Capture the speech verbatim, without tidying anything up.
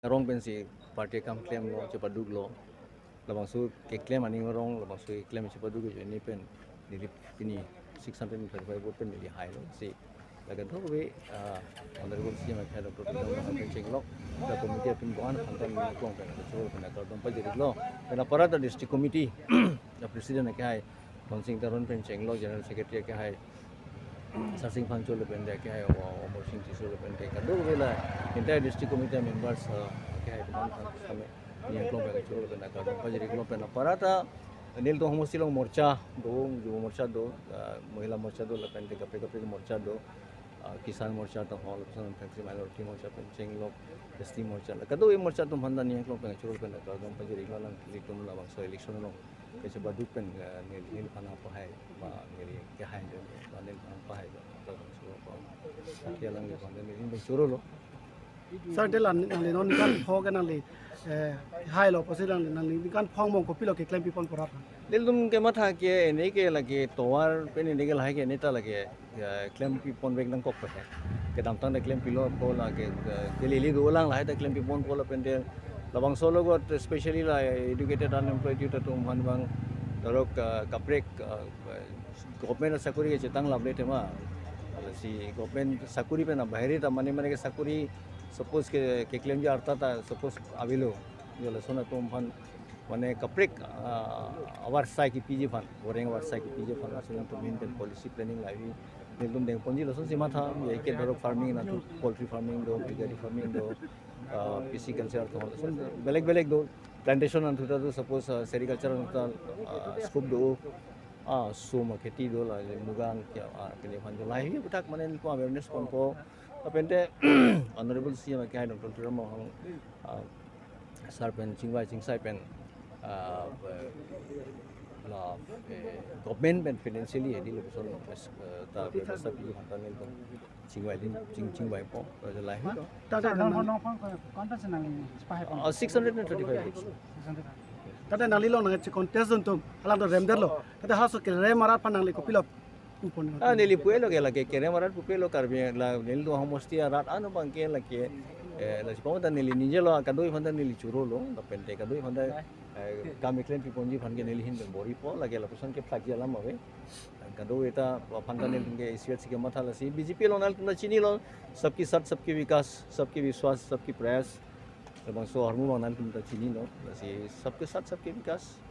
arong pensi party akam klemlo, chepaduklo. Labangso keklem aning arong, labangso keklem chepaduk ajoine pen neli pini six hundred thirty-five vote pen neli hailo. Si la kadokave, ah, Honorable C M akhai Doctor Tuliram Ronghang pen chenglok, la committee apin do-an aphan ta neli klong pen kachoro pen akardom pajirlo. Pen aparata district committee, la president akhai Dhonsing Teron pen chenglok, general secretary akhai Sarsing Phangcho lapen te akhai Wa-, Wamor Sing Tisso lapen te kadokave la entire district committee members, ah, akhai teman kami neli klong pen kachoro pen akardom pajirlo. Pen aparata nelitum ahomosti along morcha do, Yuva Morcha do, ah, Mahila Morcha do, lapen te kaprek kaprek morcha do, ah, Kisan Morcha ta ho, lapuson Factory Minority Morcha pen chenglok, S T Morcha, la kadokave morcha atum aphan ta neli klong pen kachoro pen akardom pajirlo. Alanglitum labangso election along kachepaduk pen, ah, neli, neliphan apahai, ba neli kehai ajoine, ba neliphan apahai, ba labangso, ba, akhai alangliphan ta neli pen chorolo. Sir, te la nangli non ningkan pho ke nangli, eh, hailo pusi nangli, nangli ningkan pho angbong kopilo keklem pipon pu rat? Nelitum kematha ke ene ke lake tovar pen ene ke lahai ke ene ta lake, eh, klem pipon vek nangkok pe he. Kedamtang ta klem pilo ko lake, eh, kelele dolang, lahai ta klem pipon ko lapen te labangso alogot, especially la educated unemployed youth atum aphan bang dorok, eh, kaprek, eh, government sakori kachetang laple tema. Lasi government sakori pen abahiri ta mane mane ke sakori, suppose ke, keklemji arta ta suppose avelo. Jo lason atum aphan mane kaprek, ah, avarsai kepiji aphan, goreng avarsai kepiji aphan, lason atum main pen policy planning lahai nelitum dengponji. Lasonsi matha, ye ke dorok farming nangthu, poultry farming do, piggery farming do, ah, pisciculture do, lason belek belek do, plantation nangthu ta do, suppose, ah, sericulture nangthu ta, ah, scope do, ah, sum akheti do, la mugan ke, ah, kene aphan jo lahai aputhak mane nelitum awareness ponpo. Lapen te Honorable C M akhai Doctor Tuliram Ronghang, ah, sir pen chingvai chingsai pen, ah, la, eh, government pen financially hedi lapuson, eh, ta bevasta piji aphan ta nelitum chingvai din, ching, chingvaipo, eh, lahai. Tata Sir, nang nang nang pang kon pang nangli sepahi pang? Ah, six hundred and thirty-five votes. Six hundred. Tata nangli along nangche contest dun atum, alangtum remdetlo. Tata halaso kerem arat aphan nangli kopilo pupon? Ah, neli puelo ke lake kerem arat pupelo, Karbi la nelitum ahomosti arat ano abang ke lake, eh, lasi pamata neli nijelo kadokave aphan ta neli chorolo, lapen te kadokave aphan ta, eh, kam keklem piponji aphan ke neli ahin pen bor-ipo, lake lapuson ke phlakji alam ave. Kadokave ta aphan ta nelitum ke isi vet si kematha, lasi B J P along nanglitum ta chinilo, sabke saath sabke vikas, sabke vishwas, sabke prayas. Labangso ahormu abang nanglitum ta chinilo, lasi sabke saath sabke vikas.